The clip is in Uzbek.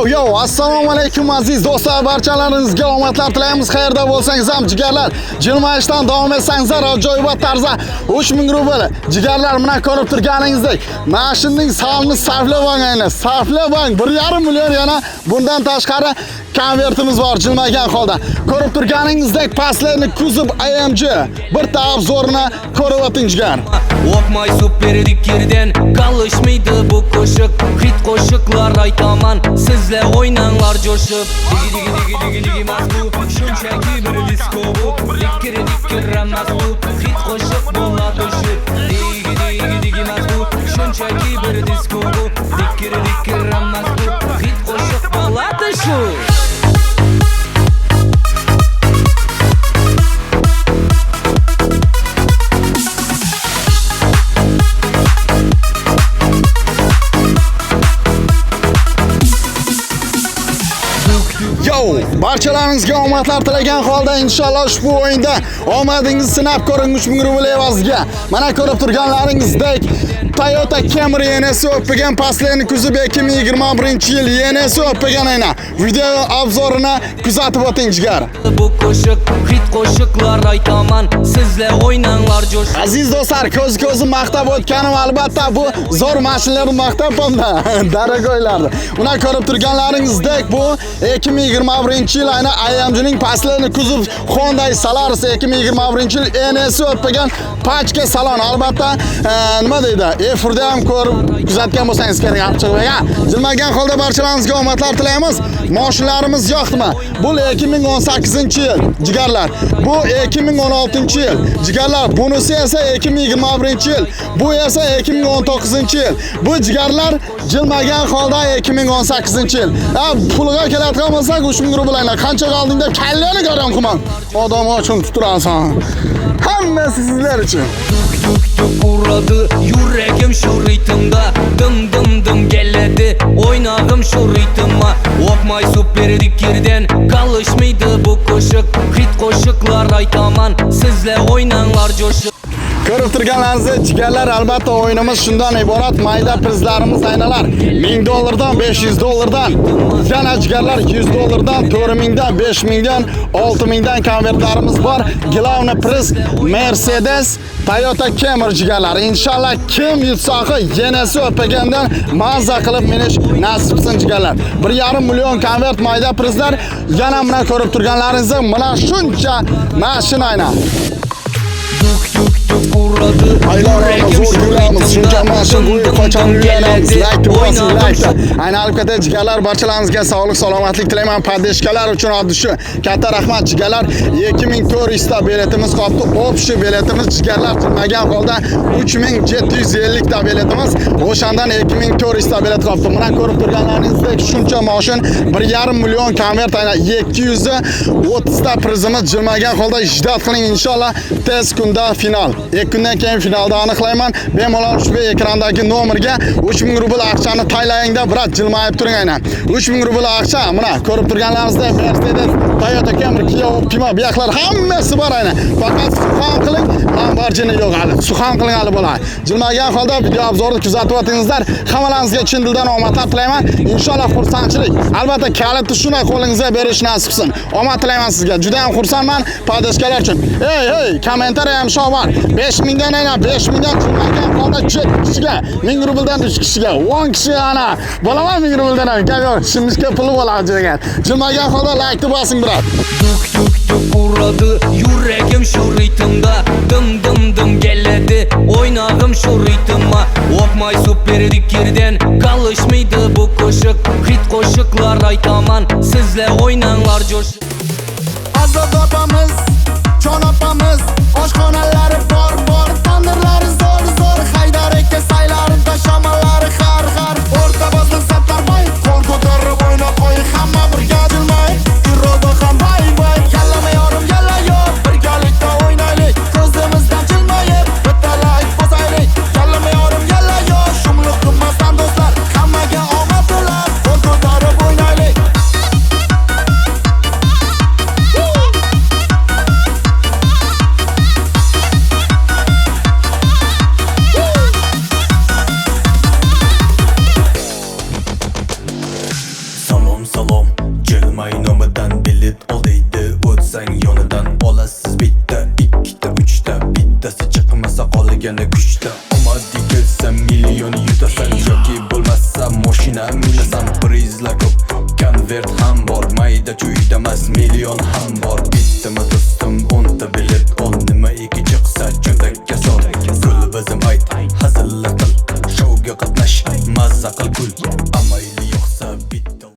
Yo, assalomu alaykum aziz do'stlar, barchalaringizga omadlar tilaymiz. Qayerda bo'lsangiz ham jigarlar, jilmayishdan davom etsangizlar, ajoyibot tarzda 3000 rubl. Jigarlar, mana ko'rib turganingizdek, mashinaning salni sarflab olgan, sarflab oling. 1,5 million yana bundan tashqari konvertimiz bor jilmaygan holda. Ko'rib turganingizdek, pastlarni kuzov AMG bir obzorni ko'rib o'ting jigar. Okmay super dikirden kalışmıydı bu koşuk. Hit qo'shiqlar aytaman, sizlar o'ynanglar jo'shib. Digi digi digi digi digi mas bu, shunchaki bir disko bu. Dikir dikir emas bu, hit qo'shiq bo'ladi shu. Digi digi digi mas bu, shunchaki bir disko bu. Dikir dikir emas bu, hit qo'shiq bo'ladi shu. Yo, barchalaringizga omadlar tilagan holda inshaalloh ushbu o'yinda omadingizni sinab ko'ring 3000 rubl evaziga. Mana ko'rib turganlaringizdek Toyota Camry NS o'pgan pastlarni kuzib 2021-yil NS o'pgan ayna. Video obzorini kuzatib o'ting jigar. Bu qo'shiq hit qo'shiqlar aytaman, sizlar o'ynanglar jo'shib. Aziz do'stlar, ko'z-ko'zim maqtab o'tganim albatta bu zo'r mashinalarni maqtabman-da, daragoylarni. Mana ko'rib turganlaringizdek bu 2021-yil ayna AMG'ning pastlarini kuzov Hyundai Solaris 2021-yil NS o'tgan pachka salon. Albatta, nima deydi? Efirda ham ko'rib kuzatgan bo'lsangiz kerak, apchiqga. Jilmagan holda barchalaringizga omadlar tilaymiz. Mashinalarimiz yoqdimi? Bu 2018-yil jigarlar. Bu 2016-yil jigarlar. Bunisi esa 2021-yil. Bu esa 2019-yil. Bu jigarlar jilmagan holda 2018-yil. Ha, pulga keladigan bo'lsak 3000 rubl aynan. Qancha qolding deb kallani garam qilman. Odam ochim tuturasan. Hammasi sizlar uchun. Tuk tuk tuk uradi yuragim shu ritmda, dim dim dim keladi o'ynag'im shu ritmga. Okmay super dikirden kalışmaydı bu qo'shiq, hit qo'shiqlar aytaman, sizlar o'ynanglar jo'shib. Ko'rib turganlaringizdek jigarlar, albatta o'yinimiz shundan iborat. Mayda prizlarimiz aynalar 1000 dollardan, 500 dollardan, yana jigarlar 100 dollardan, 4000 dan, 5000 dan, 6000 dan konvertlarimiz bor. Glavni priz Mercedes Toyota Camry jigarlar. Inshaalloh kim yutsa yenasi o'pagandan mazza qilib minish nasib qilsin jigarlar. 1,5 million konvert mayda prizlar, yana mana ko'rib turganlaringizdek mana shuncha mashina aynan. Tuk tuk tuk uradi Aylanamiz, zo'r yuramiz, shuncha mashina qo'yib qachon uylanamiz. Like bosing, like. Aynan olib ketay jigarlar, barchalaringizga sog'lik, salomatlik tilayman. Podeshkalar uchun oddi shu. Katta rahmat jigarlar. 2400 ta biletimiz qolibdi. Общий biletimiz jigarlar jilmagan holda 3750 ta biletimiz. O'shandan 2400 ta bilet qolibdi. Mana ko'rib turganlaringizdek shuncha mashina 1,5 million konvert aynan 230 ta prizimiz jilmagan holda ijod qiling inshaalloh. Tez kunda final. 2 kundan keyin finalda aniqlayman. Bemalol ushbu ekrandagi nomerga 3000 rubl aqchani taylayingda, biroq jilmayib turing aynan. 3000 rubl aqcha, mana ko'rib turganlaringizdek Mercedes, Toyota Camry, Kia Optima, bu yoqlar hammasi bor aynan. Faqat suxan qiling, Lamborghini yo'q hali. Suxan qiling hali bo'ladi. Jilmagan holda video obzorni kuzatib o'tingizlar. Hammalaringizga chin dildan omadlar tilayman. Inshaalloh xursandchilik. Albatta kalitni shuna qo'lingizga berish nasib qilsin. Omad tilayman sizga. Juda ham xursandman podeshkalar uchun. Ey, hey, kommentariy ham shu bor. 5000 dan aynan 5000 dan jilmagan holda 7 kishiga, 1000 rubldan 3 kishiga, 10 kishiga ana. Bo'laman 1000 rubldan ham. Gap yo'q, shimishga puli bo'ladi degan. Jilmagan holda like-ni bosing, biroq. Tuk tuk tuk uradi yuragim shu ritmda, dim dim dim keladi o'ynag'im shu ritmga. Okmay super dikirden kalışmaydı bu qo'shiq, hit qo'shiqlar aytaman, sizlar o'ynanglar jo'shib. Azod opamiz, jon opamiz, oshxonalari bor bor, tandirlari zo'r zo'r, Haydar aka saylarida shamolari har har, o'rta bozor Sattorboy, qo'l ko'tarib o'yna qo'y, hamma birga jilmayib, Iroda ham bay bay, yallama yorim yalla yor, birgalikda o'ynaylik, ko'zimizdan jilmayib, bitta like bosaylik, yallama yorim yalla yor, shumliq qilmasdan do'stlar, hammaga omad tilab, qo'l ko'tarib o'ynaylik. Aldaydi, o'tsang yonidan olasiz bitta, ikkita, uchta. Bittasi chiqmasa, qolgani kuchta. Omadi kelsa, million yutasan yoki bo'lmasa moshina minasan. Prizlar ko'p, konvert ham bor, mayda chuydamas, million ham bor.